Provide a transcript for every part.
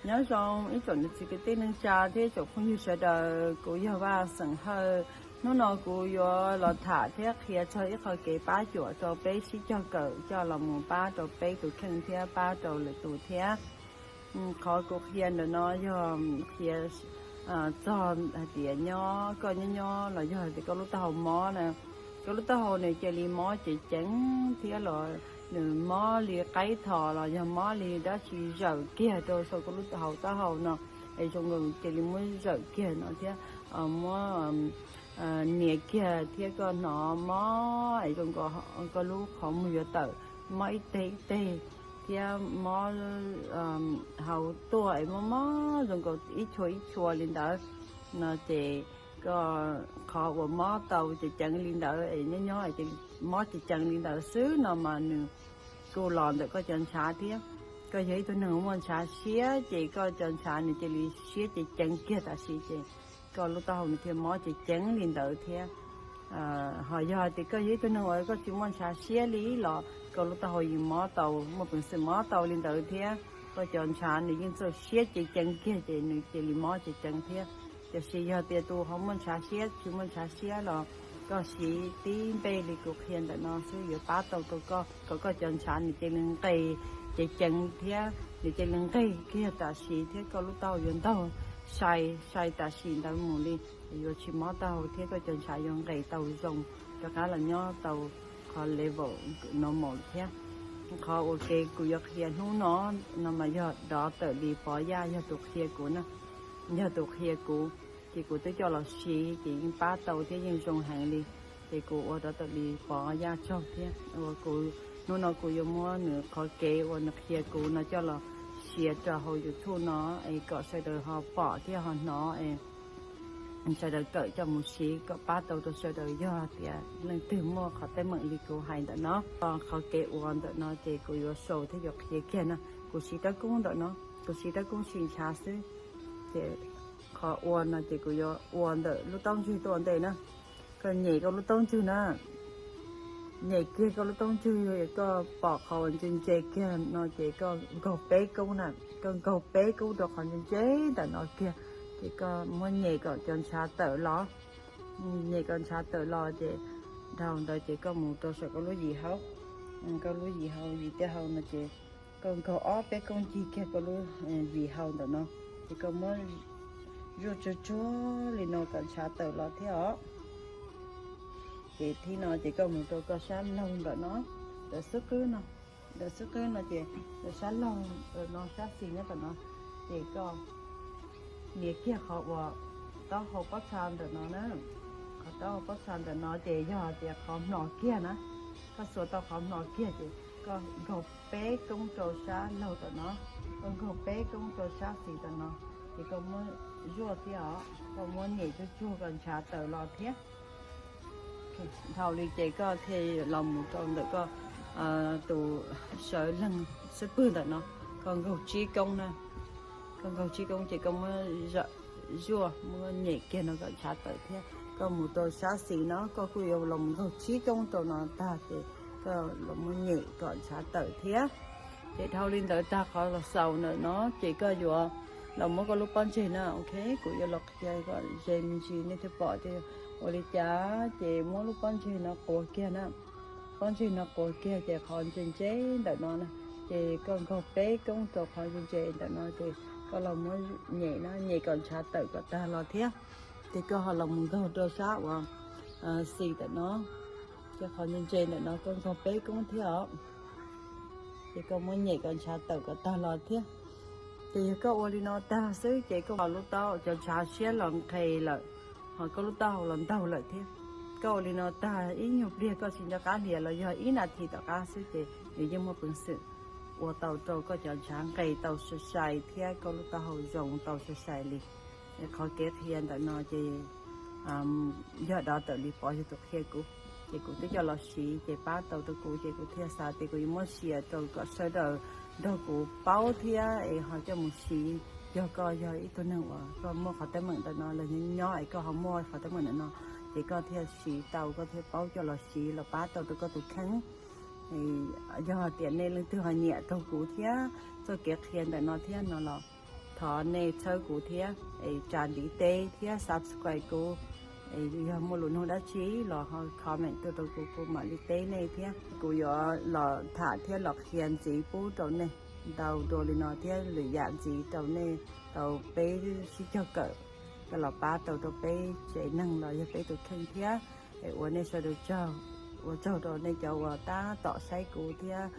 Nyob zoo ib tsoom niam txiv kwv tij neej tsa thiab tsoom phooj ywg sawv daws, kuv yog Vaj xeem Hawj. Hnub no kuv yuav los tham thiab qhia txog ib qho kev pab cuam rau peb sib cog kawm coj los mus pab rau peb tus kheej thiab pab rau lwm tus thiab. Qhov kuv qhia ntawm no yog qhia txog hais tias nyob koj nyob nyob los yog hais tias koj lub taub hau mob na, koj lub taub hau nws cia li mob ceev ceev thiab los nws mob li qaib thos los yog mob li dab tsi zawm kiag rau saum koj lub hau taub hau no, es zoo nkaus cia li muab zawm kiag no thiab muab nias kiag thiab koj hnov mob es zoo nkaus koj lub qhov muag yuav tawm, mob ib teg ib teg thiab mob hauv tuaj es mob mob zoo nkaus ib tshua ib tshua li ntawd no ces koj qhov uas mob tau ceev ceev li ntawd es nyob nyob mob ceev ceev li ntawd xwb no mas nws kuj los ntawm koj cov ntshav thiab. Koj yog ib tug neeg muaj ntshav siab ces koj cov ntshav nws cia li siab ceev ceev kiag tam sim ces koj lub taub hau nws thiaj mob ceev ceev li ntawd thiab. Ho yog hais tias koj yog ib tug neeg uas koj tsis muaj ntshav siab li los koj lub taub hau yeej mob tau, muaj peev xwm mob tau li ntawd thiab. Koj cov ntshav nws yeej txawj siab ceev ceev kiag ces nws cia li mob ceev ceev thiab. Tiam sis yog tias tus ho muaj ntshav siab tsis muaj ntshav siab los koj siv tib npe li kuv qhia ntawm no xwb yuav pab tau rau koj kom koj cov ntshav nws cia li nqes ceev ceev thiab nws cia li nqes kiag tam sim thiab koj lub taub hau yuav ntaug sai sai tam sim ntawd mus li, yuav tsis mob taub hau thiab koj cov ntshav yuav nqes tau zoo rov qab los nyob tau qhov level normal thiab. Qhov ua ke kuv yuav qhia hnub no no mas yog Dov Tawm Lis Pov Yaj yog tus qhia kuv na, yog tus qhia kuv ces kuv twb coj los siv ces yeej pab tau thiab yeej zoo heev li. Ces kuv ua Dov Tawm Lis Pov Yaj tsaug thiab uas kuv hnub no kuv yuav muab nws qhov kev uas nws qhia kuv no coj los share rau hauv YouTube no es kom sawv daws ho pom thiab ho hnov es sawv daws kawm coj mus siv kom pab tau rau sawv daws yog tias leej twg muaj qhov teeb meem li kuv hais ntawm no. Qhov kev ua ntawm no ces kuv yuav sau thiab yuav qhia kiag no. Kuv siv rab koob ntawm no, kuv siv rab koob sim ntshav xwb. Ces qhov ua no ces kuv yuav ua ntawm lub taub ntswg tuaj ua ntej na. Koj nyem koj lub taub ntswg na, nyem kiag koj lub taub ntswg, koj pom qhov uas ntse ntse kiag no ces koj nkaug peb koob na, koj nkaug peb koob rau qhov ntse ntse ntawm no kiag, ces koj muab nyem kom cov ntshav tawm los, nyem kom ntshav tawm los ces dhau ntawd ces koj mus rau saum koj lub yim hauv, koj lub yim hauv yim taub hau no ces koj nkaug ob peb koob ncig kiag koj lub yim hauv ntawm no, ces koj muab zuaj tsuag tsuag li no kom ntshav tawm los thiab os. Ces thib no ces koj mus rau koj sab laug ntawm no, ntawm xub qwb no, ntawm xub qwb no ces ntawm sab laug ntawm no sab xis nyob tom no, ces koj nias kiag qhov uas taub hau pob txha ntawm no na, qhov taub hau pob txha ntawm no ces yog tias qhov mlos kiag na, koj xuas tau qhov mlos kiag ces koj nkaug peb koob rau sab laug tom no, koj nkaug peb koob rau sab xis tom no, ces koj muab zuaj thiab os, koj muab nyem tsuag tsuag kom ntshav tawm los thiab. Dhau li ces koj thiaj los mus rau ntawm koj tus sawv leeg xub pwg ntawm no, koj nkaug tsib koob na, koj nkaug tsib koob ces koj muab zuaj muab nyem kiag no kom ntshav tawm thiab. Koj mus rau sab xis no koj kuj yuav los mus nkaug tsib koob rau no tag ces koj los muab nyem kom ntshav tawm thiab. Ces dhau li ntawd tag qhov los xaus ntawm no ces koj yuav los muab koj lub pob ntseg na, ok, kuv yuav los qhia kom ze me ntsis nej thiaj pom tias ua li cas ces muab lub pob ntseg no quas kiag na. Pob ntseg no quas kiag ces qhov ntse ntse ntawm no na, ces koj nkaug peb koob rau qhov ntse ntse ntawm no ces koj los muab nyem na, nyem kom ntshav tawm kom tag los thiab. Ces koj ho los mus nkaug rau sab uas xis ntawm no, ces qhov ntse ntse ntawm no koj nkaug peb koob thiab os. Ces koj muab nyem kom ntshav tawm kom tag los thiab. Ces yog koj ua li no tag xwb ces koj ho lub taub cov ntshav siab los nqes lawm, ho koj lub taub hau los ntaug lawm thiab. Koj ua li no tag ib nyuag pliag koj tsis nco qab hlias los yog ib nas this tom qab xwb ces nws yeej muaj peev xwm ua tau rau koj cov ntshav nqes tau sai sai thiab koj lub taub hau zoo tau sai sai li. Qhov kev qhia ntawm no ces yog Dov Tawm Lis Pov yog tus qhia kuv, ces kuv twb coj los siv ces pab tau rau kuv ces kuv thiaj xav tias kuv yuav muab share rau kom sawv daws nrog kuv paub thiab es ho coj mus siv. Yog koj yog ib tug neeg uas koj muaj qhov teeb meem ntawm no los nyob nyob es koj ho muaj qhov teeb meem ntawm no, ces koj thiaj siv tau, koj thiaj paub coj los siv los pab tau rau koj tus kheej. Yog tias nej leej twg ho nyiam raug kuv thiab txoj kev qhia ntawm no thiab no los Thov nej txhawb kuv thiab es tsa ntiv teb thiab subscribe kuv. Es yog muaj lus nug dab tsi los ho comment tuaj rau kuv, kuv mam li teb nej thiab. Kuv yuav los tham thiab los qhia ntxiv pub rau nej ntau dua li no thiab lwm yam ntxiv rau nej tau peb sib cog kawm, coj los pab tau rau peb tsev neeg los yog peb tus kheej thiab. Es ua nej sawv daws tsaug, ua tsaug rau nej cov uas tab tom saib kuv thiab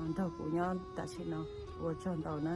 nrog kuv nyob tam sim no. Ua tsaug ntau na.